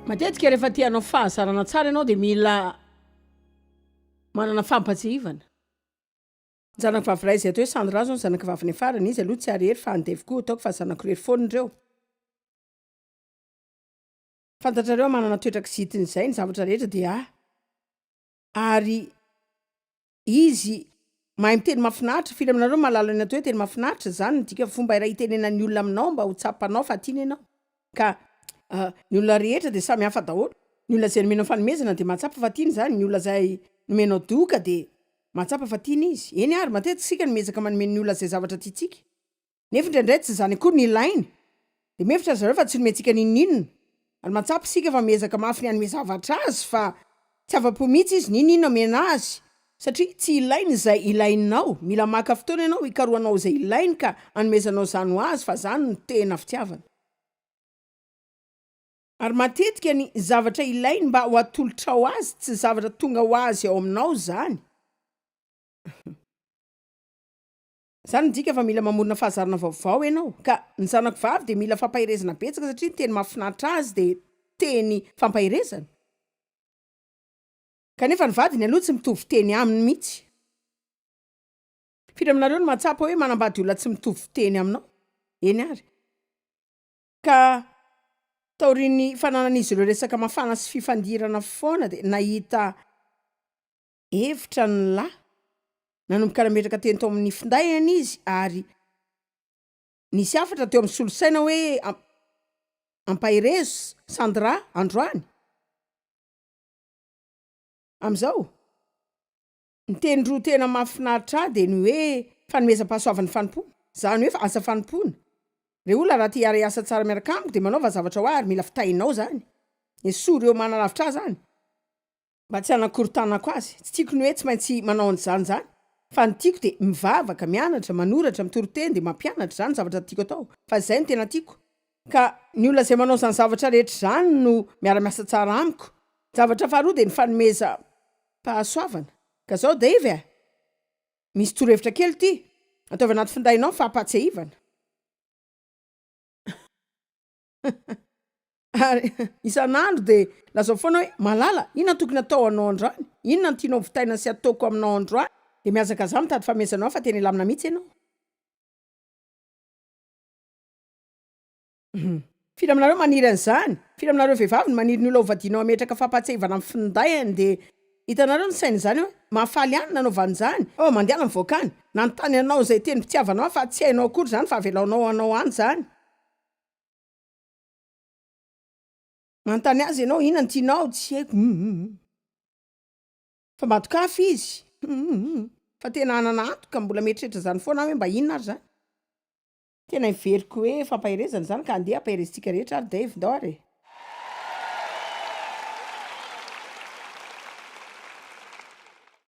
Matetika rehefa te hanao fahazarana tsara ianao dia mila manana fampatsiahivana. Ny zanako vavy iray izay atao hoe Sandra izao no zanako vaviny farany, izy aloha tsy arery fa andevo koa, ataoko fa zanako irery foana ireo. Fantatrareo aho manana toetra kizitina izay, ny zavatra rehetra dia ahy. Ary izy mahay miteny mahafinaritra, firy aminareo mahalala ny atao hoe teny mahafinaritra? Izany midika fomba iray hitenenan'ny olona aminao mba ho tsapanao fa tiany ianao. Ka ny olona rehetra dia samy hafa daholo, ny olona izay nomenao fanomezana dia mahatsapa fa tiany izany, ny olona izay nomenao doka dia mahatsapa fa tiany izy. Eny ary, matetika isika no miezaka manome ny olona izay zavatra tiantsika. Nefa indraindray tsy izany akory no ilainy. Dia mihevitra ry zareo fa tsy nomentsika n'inon'inona. Ary mahatsapa isika fa miezaka mafy ny hanome zavatra azy fa tsy afa-po mihitsy izy n'inon'inona omena azy. Satria tsy ilainy izay ilainao. Mila maka fotoana ianao hikarohanao izay ilainy ka hanomezanao izany ho azy fa izany no tena fitiavana. Ary matetika ny zavatra ilainy mba ho atolotrao azy tsy zavatra tonga ho azy ao aminao izany. Izany midika fa mila mamorona fahazarana vaovao ianao. Ka ny zanako vavy dia mila fampaherezana betsaka satria ny teny mahafinaritra azy dia teny fampaherezana. Kanefa ny vadiny aloha tsy mitovy teny aminy mihitsy. Firy aminareo no mahatsapa hoe manambady olona tsy mitovy fiteny aminao? Eny ary. Ka taorian'ny fananan'izy ireo resaka mafana sy fifandirana foana dia nahita hevitra ny lahy. Nanomboka nametraka teny tao amin'ny findainy izy ary nisy hafatra teo amin'ny solosaina hoe Ampaherezo Sandra androany. Amin'izao, ny teny roa tena mahafinaritra ahy dia ny hoe fanomezam-pahasoavan'ny fanompoana, izany hoe asa fanompoana. Re olona raha te hiara-hiasa tsara miaraka amiko dia manaova zavatra ho ahy ary mila fitahinao izany. Esory eo manalavitra ahy izany. Mba tsy hanakorontanako azy. Tsy tiako ny hoe tsy maintsy manao an'izany izany, fa ny tiako dia mivavaka, mianatra, manoratra, mitory teny, dia mampianatra, izany no zavatra tiako atao, fa izay no tena tiako. Ka ny olona izay manao izany zavatra rehetra izany no miara-miasa tsara amiko. Zavatra faharoa dia ny fanomezam-pahasoavana. Ka izao Dave a! Misy torohevitra kely ity, ataovy anaty findainao ny fampahatsiahivana. Ary isan'andro dia lazao foana hoe, Malala, inona no tokony hatao anao androany? Inona no tianao vitaina sy hataoko aminao androany? Dia mihazakazaha mitady fahamezana ao fa tena hilamina mihitsy ianao. Firy aminareo maniry an'izany? Firy aminareo vehivavy no maniry ny olona hovadianao hametraka fampahatsiahivana amin'ny findainy? Dia hitanareo ny sain'izany hoe mahafaly ahy ny nanaovana izany. Oh, mandehana mivoaka any. Nanontany anao izay tenim-pitiavanao aho fa tsy hainao akory izany fa avelaonao hanao any izany. Manontany azy ianao, inona no tianao? Tsy haiko, hum. Fa mba dokafy izy, hum. Fa tena hanana antoka, mbola mieritreritra izany foana aho hoe mba inona ary izany? Tena heveriko hoe fampaherezana izany ka andeha ampaherezintsika rehetra ary Dave, ndao ary e!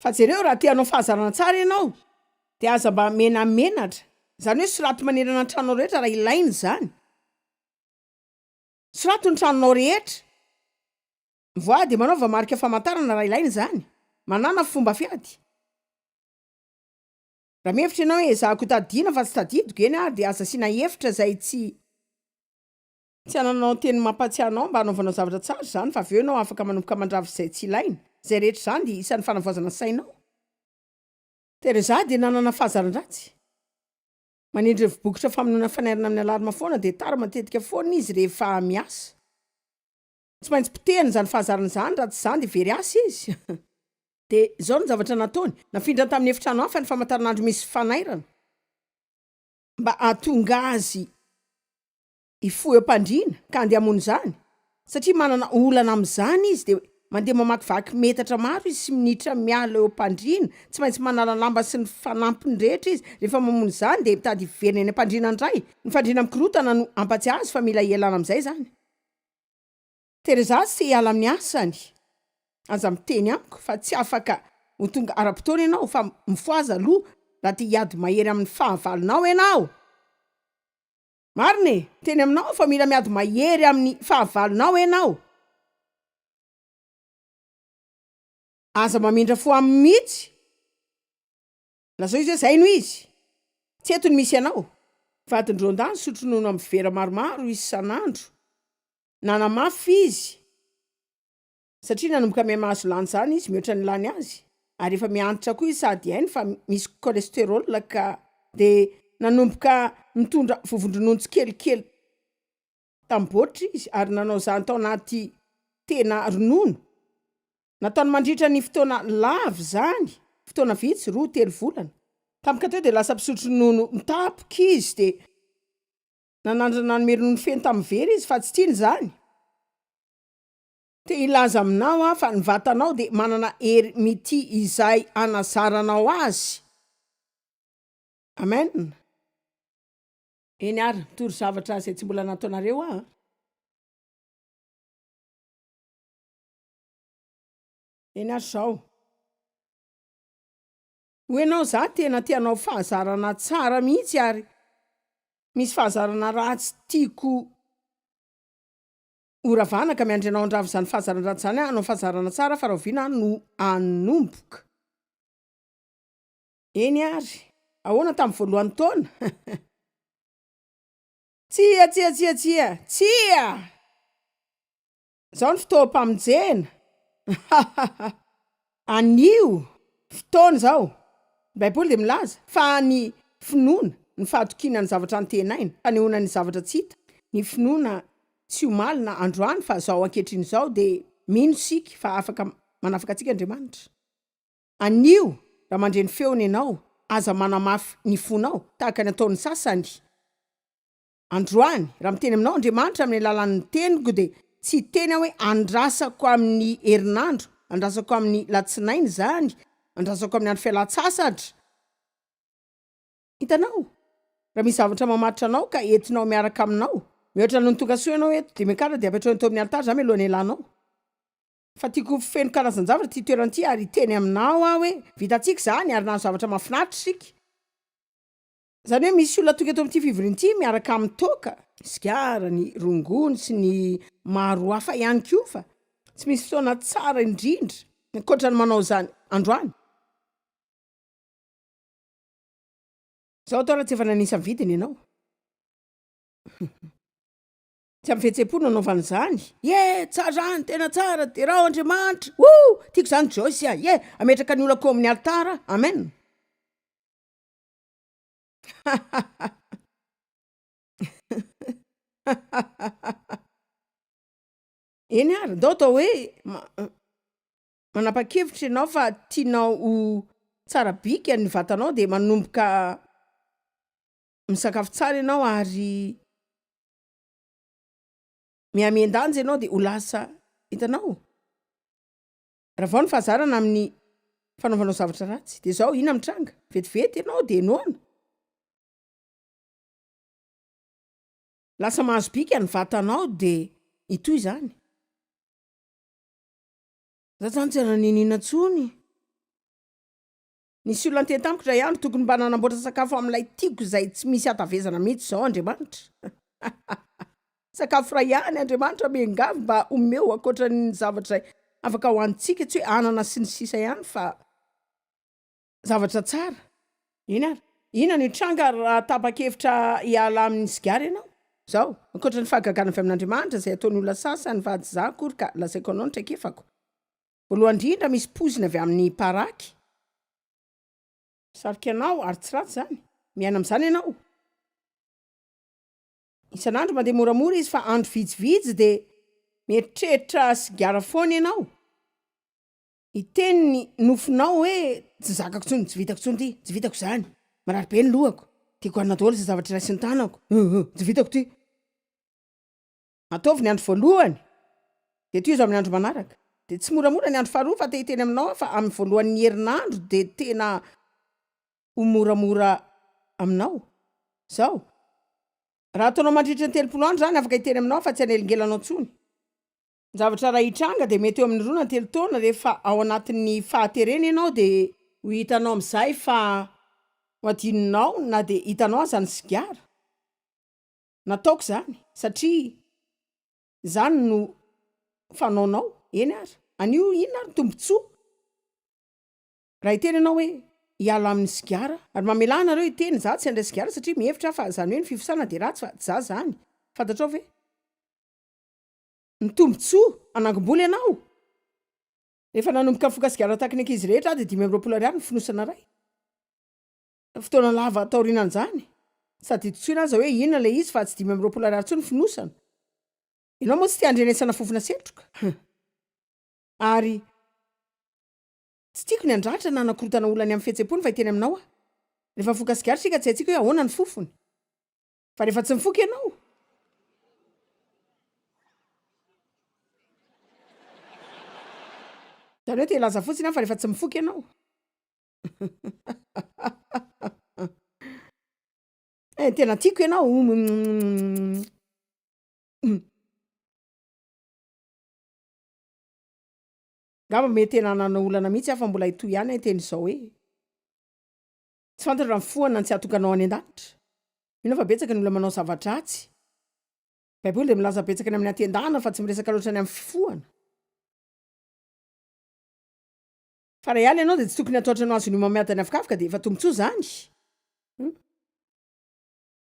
Fa jereo, raha te hanao fahazarana tsara ianao dia aza mba menamenatra, izany hoe soraty manerana ny tranonao rehetra raha ilaina izany. Soraty ny tranonao rehetra. Mivoaha dia manaova marika famantarana raha ilaina izany. Manàna fomba fiady. Raha mihevitra ianao hoe ezahako hotadidiana fa tsy tadidiko, eny ary dia aza asiana hevitra izay tsy tsy anananao teny mampahatsiahy anao mba hanaovanao zavatra tsara izany fa avy eo ianao afaka manomboka mandrava izay tsy ilaina. Izay rehetra izany dia isan'ny fanavaozana ny sainao. Teresa dia nanana fahazaran-dratsy. Manindry ny bokotra famonoana fanairana amin'ny alarme foana dia tara matetika foana izy rehefa miasa. Tsy maintsy potehiny izany fahazarana izany raha tsy izany dia very asa izy. Dia izao no zavatra nataony, nafindrany tamin'ny efitrano hafa ny famantaranandro misy fanairana mba hahatonga azy hifoha eo am-pandriana ka handeha hamono izany. Satria manana olana amin'izany izy dia mandeha mamakivaky metatra maro izy sy minitra miala eo am-pandriana, tsy maintsy manala lamba sy ny fanampiny rehetra izy rehefa mamono izany dia mitady hiverina eny am-pandriana indray. Ny fandriana mikorontana no hampatsiahy azy fa mila hialana amin'izay izany. Teresa tsy te hiala amin'ny asany. Aza miteny amiko fa tsy afaka ho tonga ara-potoana ianao fa mifohaza aloha raha te hiady mahery amin'ny fahavalonao ianao. Marina e! Miteny aminao aho fa mila miady mahery amin'ny fahavalonao ianao. Aza mamindra fo aminy mihitsy. Lazao izy hoe zay no izy. Tsy eto no misy anao. Vadin-dRonda nisotro ronono amin'ny vera maromaro isan'andro. Nanamafy izy. Satria nanomboka miha-mahazo lanja izany izy mihoatra ny lany azy, ary efa miha-antitra koa izy sady hainy fa misy cholestérol ka dia nanomboka nitondra vovon-dronono tsikelikely tamin'ny baoritra izy ary nanao izany tao anaty tena ronono. Nataony mandritra ny fotoana lava izany, fotoana vitsy, roa, telo volana. Tampoka teo dia lasa mpisotro ronono mitapoka izy dia nanandrana nanome ronono feno tamin'ny vera izy fa tsy tiany izany. Te hilaza aminao aho fa ny vatanao dia manana hery mitia izay hanazaranao azy. Amen. Eny ary, mitory zavatra izay tsy mbola nataonareo aho an. Eny ary izao. Hoy ianao, za tena te hanao fahazarana tsara mihitsy ary misy fahazarana ratsy tiako ho ravana ka miandry anao handrava izany fahazaran-dratsy izany aho hanao fahazarana tsara fa rahoviana aho no hanomboka? Eny ary, ahoana tamin'ny voalohan'ny taona? Tsia, tsia, tsia, tsia, tsia! Izao ny fotoam-pamonjena. Anio, fotoana izao. Ny Baiboly dia milaza fa ny finoana, ny fahatokiana ny zavatra antenaina, fanehoana ny zavatra tsy hita. Ny finoana tsy omaly na androany fa izao ankehitriny izao dia mino isika fa afaka manafaka antsika Andriamanitra. Anio, raha mandre ny feony ianao, aza manamafy ny fonao tahaka ny ataon'ny sasany. Androany, raha miteny aminao Andriamanitra amin'ny alalan'ny teniko dia tsy hiteny aho hoe andrasako amin'ny herinandro, andrasako amin'ny latsinainy izany, andrasako amin'ny andro fialan-tsasatra. Hitanao? Raha misy zavatra mamatotra anao ka entinao miaraka aminao, mihoatra noho ny tongasoa ianao eto, dia miakara dia apetraho eto amin'ny alitara izany mialohan'ny hialanao. Fa tiako ho feno karazan-javatra ity toerana ity ary hiteny aminao aho hoe vitantsika izany ary nahazo zavatra mahafinaritra isika. Izany hoe misy olona tonga eto amin'ity fivoriana ity miaraka amin'ny toaka, sigara, ny rongony sy ny maro hafa ihany koa fa tsy misy fotoana tsara indrindra ankoatra ny manao izany androany. Izao atao raha tsy efa nanisa ny vidiny ianao. Tsy amin'ny fihetseham-po no anaovana izany. Ye, tsara izany, tena tsara, derao Andriamanitra. Woo! Tiako izany Joyce a! Ye, hametraka ny olako eo amin'ny alitara aho. Amen. Eny ary, ndao atao hoe manapa-kevitra ianao fa tianao ho tsara bika ny vatanao dia manomboka misakafo tsara ianao ary mihamihen-danja ianao dia ho lasa hitanao? Ravao ny fahazarana amin'ny fanaovanao zavatra ratsy. Dia izao, inona mitranga? Vetivety ianao dia noana. Lasa mahazo bika ny vatanao dia hitohy izany. Za zany tsy raha niniana intsony. Nisy olona niteny tamiko indray andro, tokony mba nanamboatra sakafo amin'ilay tiako izay tsy misy hatavezana mihitsy izao Andriamanitra. Sakafo iray ihany Andriamanitra miangavy mba omeo ankoatra ny zavatra izay afaka hohanintsika, tsy hoe anana sy ny sisa ihany fa zavatra tsara. Eny ary. Inona no hitranga raha tapa-kevitra hiala amin'ny sigara ianao? Izao, ankoatra ny fahagagana avy amin'Andriamanitra izay ataon'ny olona sasany fa tsy izaho akory ka lazaiko anao ny traikefako. Voalohany indrindra misy poizina avy amin'ny paraky. Misarika anao ary tsy ratsy izany. Miaina amin'izany ianao. Isan'andro mandeha moramora izy fa andro vitsivitsy dia mieritreritra sigara foana ianao. Hiteny ny nofinao hoe tsy zakako intsony, tsy vitako intsony ity, tsy vitako izany, marary be ny lohako, tiako hanina daholo izay zavatra raisin'ny tanako, uh, tsy vitako ity. Ataovy ny andro voalohany dia tohizo amin'ny andro manaraka. Dia tsy moramora ny andro faharoa fa te hiteny aminao aho fa amin'ny voalohan'ny herinandro dia tena ho moramora aminao. Izao, raha ataonao mandritra ny 30 andro izany, afaka hiteny aminao aho fa tsy hanelingelina anao intsony. Ny zavatra iray hitranga dia mety eo amin'ny roa na telo taona rehefa ao anatin'ny fahaterena ianao dia ho hitanao amin'izay fa ho adinonao na dia hitanao aza ny sigara. Nataoko izany satria izany no fanaonao. Eny ary. Anio inona ary ny tombontsoa? Raha hiteny ianao hoe hiala amin'ny sigara, ary mamelà anareo hiteny, izaho tsy handray sigara satria mihevitra aho fa izany hoe ny fifosana dia ratsy fa tsy izaho izany. Fantatrao ve? Ny tombontsoa hanangom-bola ianao. Rehefa nanomboka nifoka sigara tahaka ny ankizy rehetra aho dia 25 ariary ny fonosana iray. Fotoana lava taorianan'izany, tsy tadidiko intsony aza hoe inona ilay izy fa tsy 25 ariary intsony ny fonosana. Ianao moa tsy te handrenesana fofona setroka. Ary tsy tiako ny handratra na hanakorontana olona ny amin'ny fihetseham-pony fa hiteny aminao aho. Rehefa mifoka sigara isika tsy haintsika hoe ahoana ny fofony. Fa rehefa tsy mifoka ianao. Izany hoe te hilaza fotsiny aho fa rehefa tsy mifoka ianao. Eh, tena tiako ianao. Angamba mety tena hanana olana mihitsy aho fa mbola hitohy ihany aho hiteny izao hoe. Tsy fantatro raha mifoha na ny tsy hahatonga anao any an-danitra. Mino aho fa betsaka ny olona manao zava-dratsy. Ny Baiboly dia milaza betsaka ny amin'ny hatendana fa tsy miresaka loatra ny amin'ny fifohana. Fa raha hiala ianao dia tsy tokony hatahotra ny ho azon'ny homamiadana avokavoka dia efa tombontsoa izany.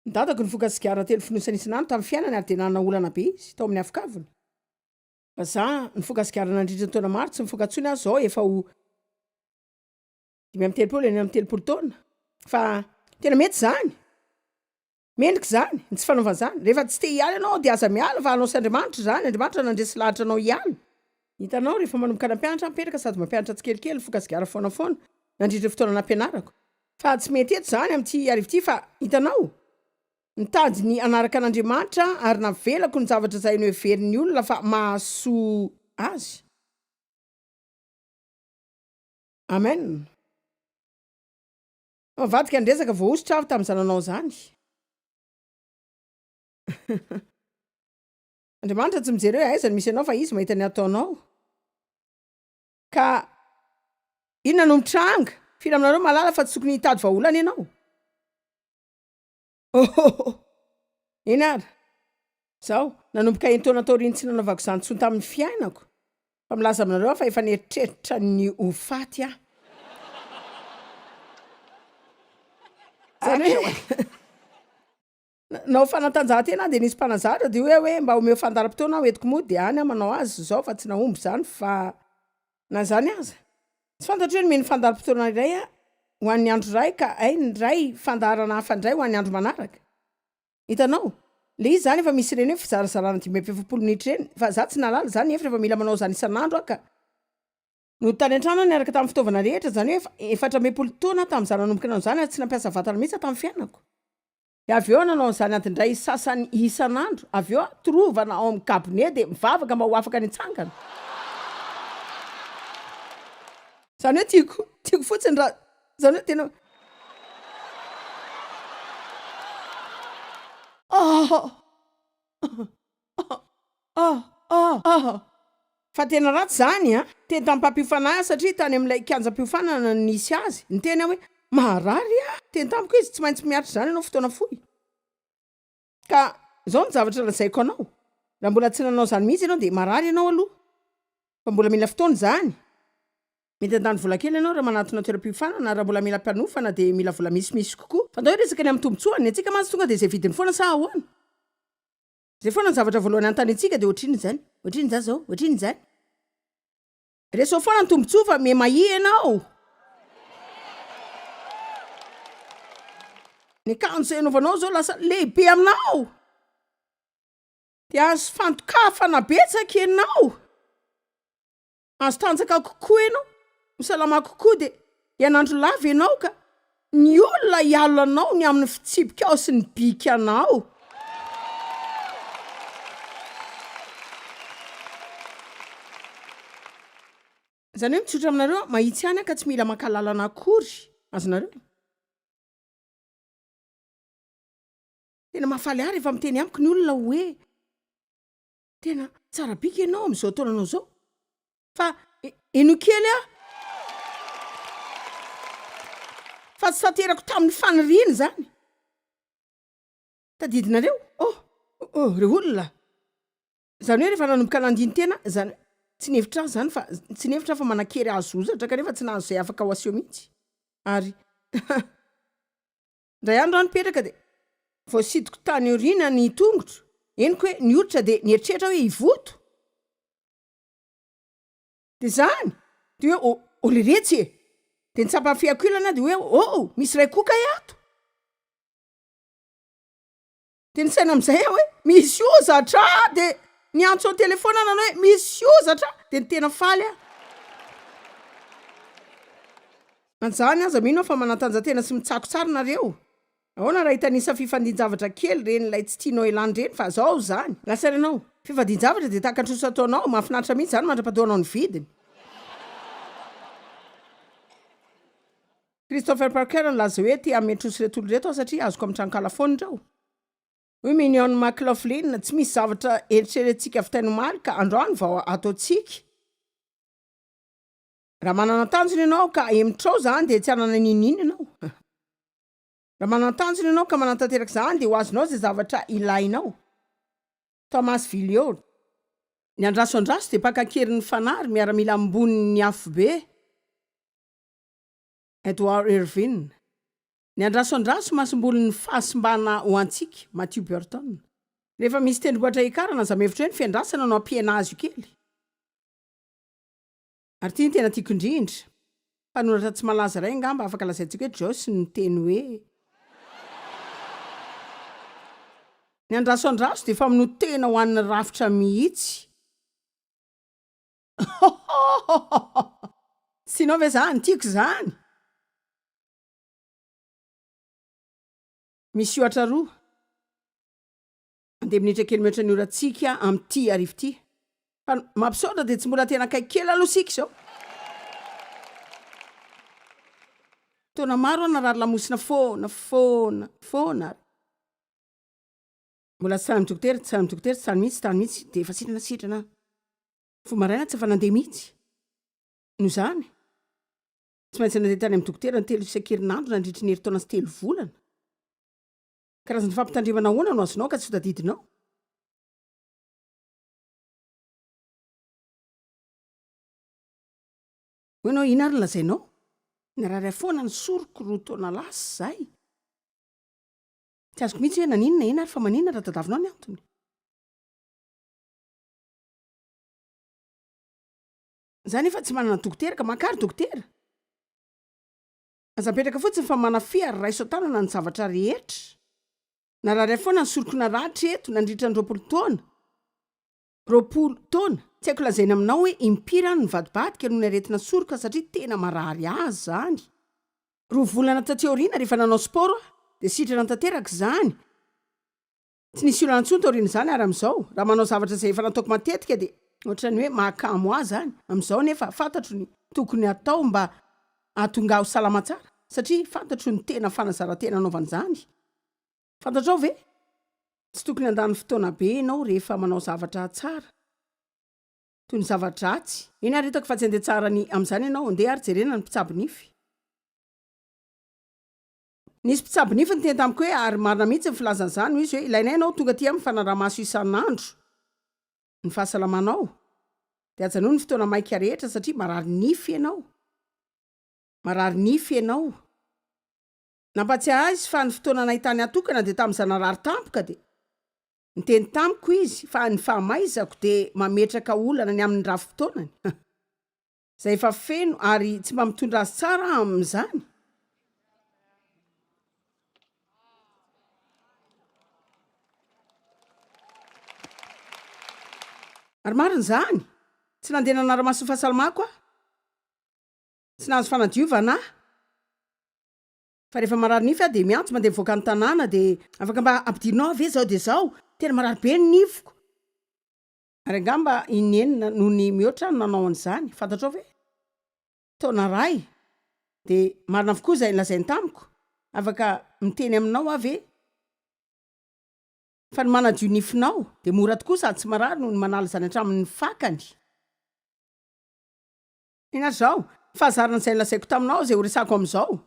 Ny dadako nifoka sigara telo fonosana isan'andro tamin'ny fiainany ary dia nanana olana be izy tao amin'ny avokavony. Fa za nifoka sigara nandritra ny taona maro, tsy mifoka intsony aho izao efa ho 35, 36 taona. Fa tena mety izany. Mendrika izany, ny tsy fanaovana izany. Rehefa tsy te hiala ianao dia aza miala fa anao sy Andriamanitra izany, Andriamanitra nandresy lahatra anao hiala. Hitanao, rehefa manomboka nampianatra aho, mipetraka sady mampianatra tsikelikely, mifoka sigara foana foana, nandritra ny fotoana nampianarako. Fa tsy mety eto izany amin'ity hariva ity fa, hitanao, nitady ny hanaraka an'Andriamanitra aho ary navelako ny zavatra izay noheverin'ny olona fa mahasoa azy. Amen. Mivadika ny resaka, voahosotra aho tamin'izany nanao izany. Andriamanitra tsy mijery hoe aiza no misy anao fa Izy mahita ny ataonao. Ka inona no mitranga? Firy aminareo mahalala fa tsy tokony hitady vahaolana ianao? Ohohoho! Eny ary. Izao, nanomboka enin-taona taorian'ny tsy nanaovako izany intsony tamin'ny fiainako, fa milaza aminareo aho fa efa nieritreritra ny ho faty aho. Izany hoe, nanao fanatanjahantena aho dia nisy mpanazatra dia hoy aho hoe mba omeo fandaharam-potoana aho entiko mody dia any aho manao azy izao fa tsy nahomby izany fa na izany aza. Tsy fantatro hoe nomeny fandaharam-potoana iray aho ho an'ny andro iray ka hay indray fandaharana hafa indray ho an'ny andro manaraka. Hitanao? Le izy zany efa misy ireny hoe fizarazarana 45 minitra ireny, fa za tsy nahalala izany nefa rehefa mila manao izany isan'andro aho ka. Nody tany an-trano aho niaraka tamin'ny fitaovana rehetra, izany hoe efa 64 taona aho tamin'izaho nanomboka nanao izany ary tsy nampiasa vatana mihitsy aho tamin'ny fiainako. Dia avy eo aho nanao an'izany adiny iray sasany isan'andro, avy eo aho torovana ao amin'ny cabinet dia mivavaka mba ho afaka ny hitsangana. Izany hoe tiako, tiako fotsiny raha, izany hoe tena. Oh! Oh! Oh! Oh! Fa tena ratsy izany an! Teny tamin'ny mpampiofana ahy satria tany amin'ilay kianjam-piofanana no nisy azy. Niteny aho hoe, Marary aho! Niteny tamiko izy, Tsy maintsy miaritra izany ianao fotoana fohy. Ka izao no zavatra lazaiko anao, raha mbola tsy nanao izany mihitsy ianao dia marary ianao aloha. Fa mbola mila fotoana izany. Mety handany vola kely ianao raha manatona toeram-piofanana, raha mbola mila mpanofana dia mila vola misimisy kokoa. Fa ndao hiresaka ny amin'ny tombontsoany, ny antsika mantsy tonga dia izay vidiny foana sa ahoana? Izay foana ny zavatra voalohany anontaniantsika dia ohatrinona izany? Ohatrinona izany izao? Ohatrinona izany? Resaho foana ny tombontsoa fa miha-mahia ianao. Ny akanjo izay anaovanao izao lasa lehibe aminao. Dia azo fandokafana betsaka ianao. Azo tanjaka kokoa ianao, ho salama kokoa dia hianandro lava ianao ka ny olona hialona anao ny amin'ny fitsipikao sy ny bikanao. Izany hoe mitsotra aminareo aho, mahitsy ihany aho ka tsy mila maka lalana akory. Azonareo? Tena mahafaly ahy rehefa miteny amiko ny olona hoe. Tena tsara bika ianao amin'izao taonanao izao fa henoy kely aho fa tsy tanterako tamin'ny faniriana izany. Tadidinareo? Oh, oh, ry olona! Izany hoe rehefa nanomboka nandini-tena aho, izany hoe tsy nihevitra aho izany fa tsy nihevitra aho fa manan-kery hahazo hozatra kanefa tsy nahazo izay afaka ho aseho mihitsy. Ary Indray andro aho nipetraka dia voasidiko tany aoriana ny tongotro, henoko hoe nihoditra dia nieritreritra hoe hivoto. Dia izany! Dia hoe, O, o leretsy e! Dia nitsapa ny fiakolana aho dia hoe, O, misy iray koa kay ato! Dia nisaina amin'izay aho hoe, misy hozatra! Dia niantso an-telefaona aho nanao hoe, misy hozatra! Dia tena faly aho. An'izany aza mino aho fa manantanja-tena sy mitsako tsara nareo. Ahoana raha hitanisa fifandin-javatra kely ireny ilay tsy tianao ialana ireny fa zao izany. Lasa ary ianao. Fifandin-javatra dia tahaka ny trosa ataonao, mahafinaritra mihitsy izany mandra-patoanao ny vidiny. Christopher Parker nilaza hoe te hanome trosa ireto olona ireto aho satria azoko amin'ny tranonkala foana ireo. Hoy Mignon McLaughlin, Tsy misy zavatra eritreretintsika vitaina omaly ka androany vao ataontsika. Raha manana tanjona ianao ka ahemotrao izany dia tsy hanana n'inon'inona ianao. Raha manana tanjona ianao ka manatanteraka izany dia ho azonao izay zavatra ilainao. Thomas Villiot. Ny andraso andraso dia mpaka an-keriny fanahy ry miaramila ambonin'ny afobe. Edward Irving. Ny andraso andraso masombolin'ny fahasimbana ho antsika. Matthew Burton. Rehefa misy tendrombohitra hiakarana, aza mihevitra hoe ny fiandrasana no hampihena azy io kely. Ary ity no tena tiako indrindra. Mpanoratra tsy malaza iray angamba afaka lazaintsika hoe Joyce no niteny hoe. Ny andraso andraso dia famonoan-tena ho an'ny rafitra mihitsy. Tsy tianao ve izany? Tiako izany! Misy ohatra roa. Andeha minitra kely mihoatra ny orantsika amin'ity hariva ity. Fa mampisaotra dia tsy mbola tena akaiky kely aloha isika izao. Taona maro aho narary lamosina foana, foana, foana ary mbola tsy tany amin'ny dokotera, tsy tany amin'ny dokotera, tsy tany mihitsy, tsy tany mihitsy, dia efa sitrana, sitrana aho. Vao maraina tsy afa-nandeha mihitsy. Noho izany, tsy maintsy nandeha tany amin'ny dokotera intelo isan-kerinandro nandritry ny herintaona sy telo volana. Karazana fampitandremana ahoana no azonao ka tsy ho tadidinao? Hoy ianao, inona ary no lazainao? Narary ahy foana ny soroko roa taona lasa izay. Tsy azoko mihitsy hoe naninona, eny ary fa maninona raha tadavinao ny antony? Za nefa tsy manana dokotera ka mankary dokotera. Aza mipetraka fotsiny fa manafia ary raiso an-tanana ny zavatra rehetra. Narary ahy foana ny soroko naratra eto nandritra ny 20 taona. 20 taona. Tsy haiko lazaina aminao hoe impiry aho no nivadibadika noho ny aretina soroka satria tena marary ahy izany. Roa volana taty aoriana rehefa nanao sport aho dia sitrana tanteraka izany. Tsy nisy olana intsony taorian'izany ary amin'izao, raha manao zavatra izay efa nataoko matetika dia ohatran'ny hoe mahakamo ahy izany. Amin'izao anefa, fantatro ny tokony hatao mba hahatonga ahy ho salama tsara, satria fantatro ny tena fanazaran-tena anaovana izany. Fantatrao ve? Tsy tokony handany fotoana be ianao rehefa manao zavatra tsara, toy ny zava-dratsy. Eny ary hitako fa tsy handeha tsara ny amin'izany ianao, ndeha ary jerena ny mpitsabo nify. Nisy mpitsabo nify niteny tamiko hoe, ary marina mihitsy ny filazany izany, hoy izy hoe, ilainay ianao tonga aty amin'ny fanaraha-maso isan'andro ny fahasalamanao, dia ajanony ny fotoana maika rehetra satria marary nify ianao. Marary nify ianao. Nampatsiahy ahy izy fa ny fotoana nahitany ahy tokana dia tamin'izaho narary tampoka dia niteny tamiko izy fa ny fahamaizako dia mametraka olana ny amin'ny rafi-potoanany. Izay efa feno ary tsy mba mitondra azy tsara aho amin'izany. Ary marina izany. Tsy nandeha nanara-maso ny fahasalamako aho. Tsy nahazo fanadiovana aho. Fa rehefa marary nify aho dia miantso mandeha mivoaka ny tanàna dia afaka mba ampidirinao aho ve izao dia izao? Tena marary be ny nifiko. Ary angamba inenina noho ny mihoatra no nanao an'izany, fantatrao ve? Taona iray, dia marina avokoa izay lazainy tamiko. Afaka miteny aminao aho ve fa ny manadio nifinao dia mora tokoa sady tsy marary noho ny manala izany hatramin'ny fakany? Inona ary izao? Fahazarana izay nolazaiko taminao izay horesahako amin'izao.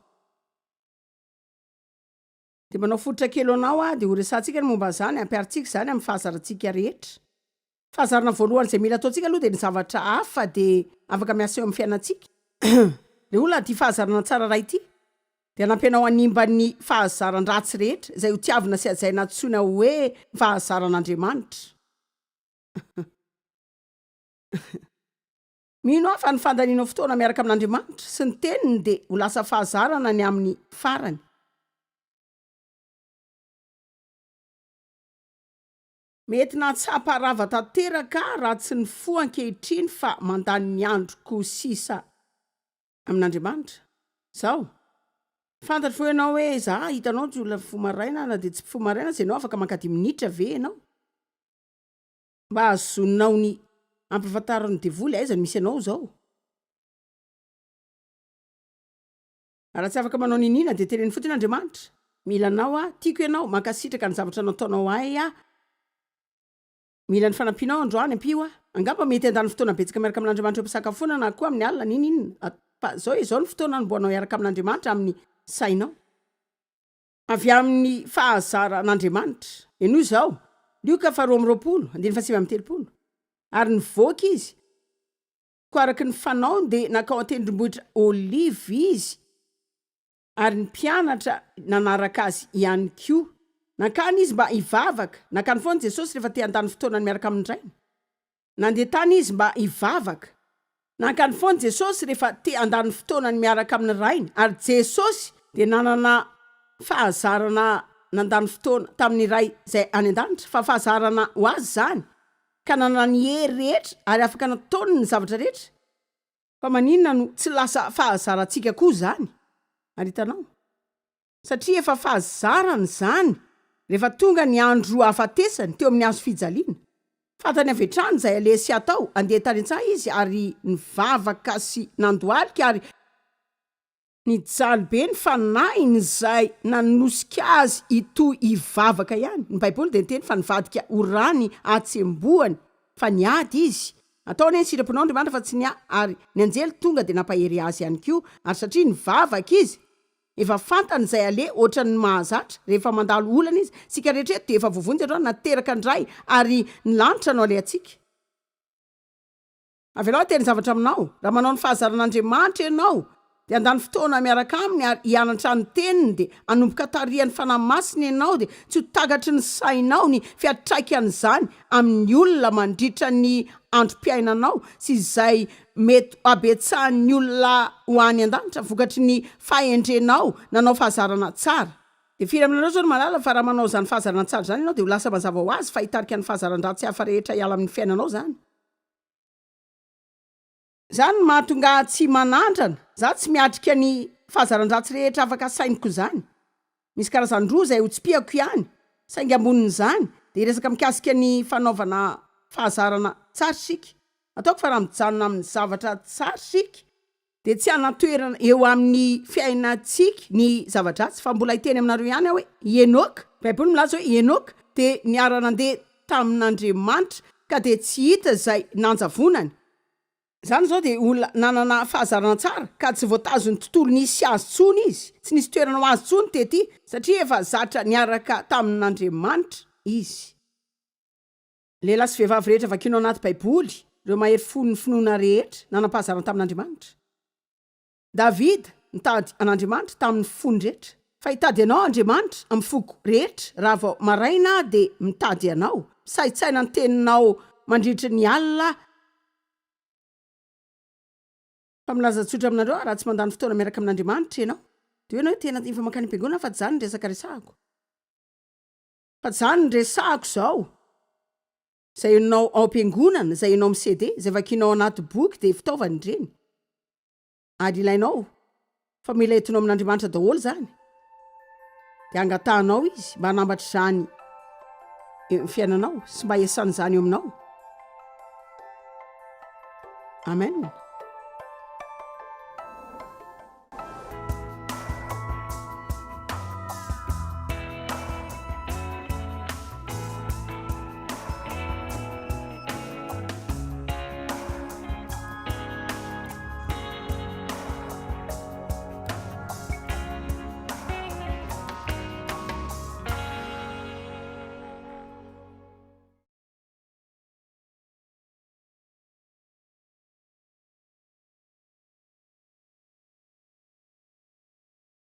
Dia manao fototra kely ho anao aho dia horesahantsika ny momba an'izany, hampiharintsika izany amin'ny fahazarantsika rehetra. Fahazarana voalohany izay mila ataontsika aloha dia ny zavatra hafa dia afaka miasa eo amin'ny fiainantsika. Ry olona, ity fahazarana tsara iray ity dia hanampy anao hanimba ny fahazaran-dratsy rehetra izay hotiavina sy hajaina antsoina hoe fahazaran'Andriamanitra. Mino aho fa ny fandanianao fotoana miaraka amin'Andriamanitra sy ny Teniny dia ho lasa fahazarana ny amin'ny farany. Mety nahatsapa rava tanteraka aho raha tsy nifoha ankehitriny fa mandany ny androko sisa amin'Andriamanitra. Izao. Fantatro ve ianao hoe za hitanao tsy olona mifoha maraina na dia tsy mpifoha maraina aza ianao afaka maka dimy minitra ve ianao? Mba hahazoanao ny hampahafantarin'ny devoly aiza no misy anao izao. Raha tsy afaka manao niniana dia teneno fotsiny Andriamanitra, mila anao aho, tiako ianao, mankasitraka ny zavatra nataonao ahy aho, mila ny fanampianao androany, ampio aho. Angamba mety handany fotoana betsaka miaraka amin'Andriamanitra eo am-pisakafoana na koa amin'ny alina, n'inon'inona. Fa izao, izao no fotoana hanombohanao hiaraka amin'Andriamanitra amin'ny sainao. Avy amin'ny fahazaran'Andriamanitra. Henoy izao, Lioka faharoa amby 20, andininy fahasivy amby 30, Ary nivoaka izy, koa araka ny fanaony dia nankao an-tendrombohitra Oliva izy, ary ny mpianatra nanaraka azy ihany koa. Nankany izy mba hivavaka. Nankany foana Jesosy rehefa te handany fotoana miaraka amin-dRainy. Nandeha tany izy mba hivavaka. Nankany foana Jesosy rehefa te handany fotoanany miaraka amin'ny Rainy, ary Jesosy dia nanana fahazarana nandany fotoana tamin'ny Ray izay any an-danitra, fa fahazarana ho azy izany, ka nanana ny hery rehetra ary afaka nataony ny zavatra rehetra. Fa maninona no tsy lasa fahazarantsika koa izany? Ary hitanao? Satria efa fahazarana izany rehefa tonga ny andro hahafatesany teo amin'ny hazo fijaliana. Fantany avy hatrany izay aleha sy hatao, handeha tany an-tsaha izy ary nivavaka sy nandohalika ary nijaly be ny fanahiny izay nanosika azy hitohy hivavaka ihany. Ny Baiboly dia niteny fa nivadika ho rà ny hatsembohany fa niady izy. Atao anie ny sitraponao Andriamanitra fa tsy ny ahy ary ny anjely tonga dia nampahery azy ihany koa ary satria nivavaka izy Efa fantany izay aleha ohatran'ny mahazatra rehefa mandalo olana izy, isika rehetra eto dia efa voavonjy androany, nateraka indray ary ny lanitra no alehantsika. Avelao hiteny zavatra aminao, raha manao ny fahazaran'Andriamanitra ianao dia handany fotoana miaraka aminy ary hianatra ny teniny dia hanomboka tarihan'ny Fanahy Masina ianao dia tsy ho takatry ny sainao ny fiantraikan'izany amin'ny olona mandritra ny androm-piainanao sy izay Mety ho habetsahan'ny olona ho any an-danitra vokatry ny fahendrenao nanao fahazarana tsara. Dia firy aminareo izao no mahalala fa raha manao izany fahazarana tsara izany ianao dia ho lasa mazava ho azy fa hitarika ny fahazaran-dratsy hafa rehetra hiala amin'ny fiainanao izany. Izany no mahatonga ahy tsy manandrana, za tsy miatrika ny fahazaran-dratsy rehetra afaka sainiko izany. Misy karazany roa izay hotsipihako ihany, saingy ambonin'izany dia hiresaka mikasika ny fanaovana fahazarana tsara isika. Ataoko fa raha mijanona amin'ny zavatra tsara isika dia tsy hanan-toerana eo amin'ny fiainantsika ny zava-dratsy. Fa mbola hiteny aminareo ihany aho hoe i Enoka, Baiboly milaza hoe i Enoka dia niara-nandeha tamin'Andriamanitra ka dia tsy hita izay nanjavonany. Izany izao dia olona nanana fahazarana tsara ka tsy voatazon'ny tontolo nisy azy intsony izy, tsy nisy toerana ho azy intsony tety satria efa zatra niaraka tamin'Andriamanitra izy. Lehilahy sy vehivavy rehetra vakianao anaty Baiboly, ireo mahery fon'ny finoana rehetra, nanam-pahazarana tamin'Andriamanitra. Davida nitady an'Andriamanitra tamin'ny fony rehetra. Fa hitady Anao Andriamanitra amin'ny foko rehetra, raha vao maraina aho dia mitady Anao, misaintsaina ny teninao mandritry ny alina aho. Fa milaza tsotra aminareo aho, raha tsy mandany fotoana miaraka amin'Andriamanitra ianao, dia hoy ianao hoe tena efa mankany am-piangonana fa tsy izany ny resaka resahako. Fa tsy izany ny resahako izao. Izay henonao ao am-piangonana, izay henonao amin'ny CD, izay vakianao anaty boky dia fitaovana ireny. Ary ilainao fa mila entinao amin'Andriamanitra daholo izany. Dia angatahanao Izy mba hanambatra izany eo amin'ny fiainanao sy mba hiasany izany eo aminao. Amen.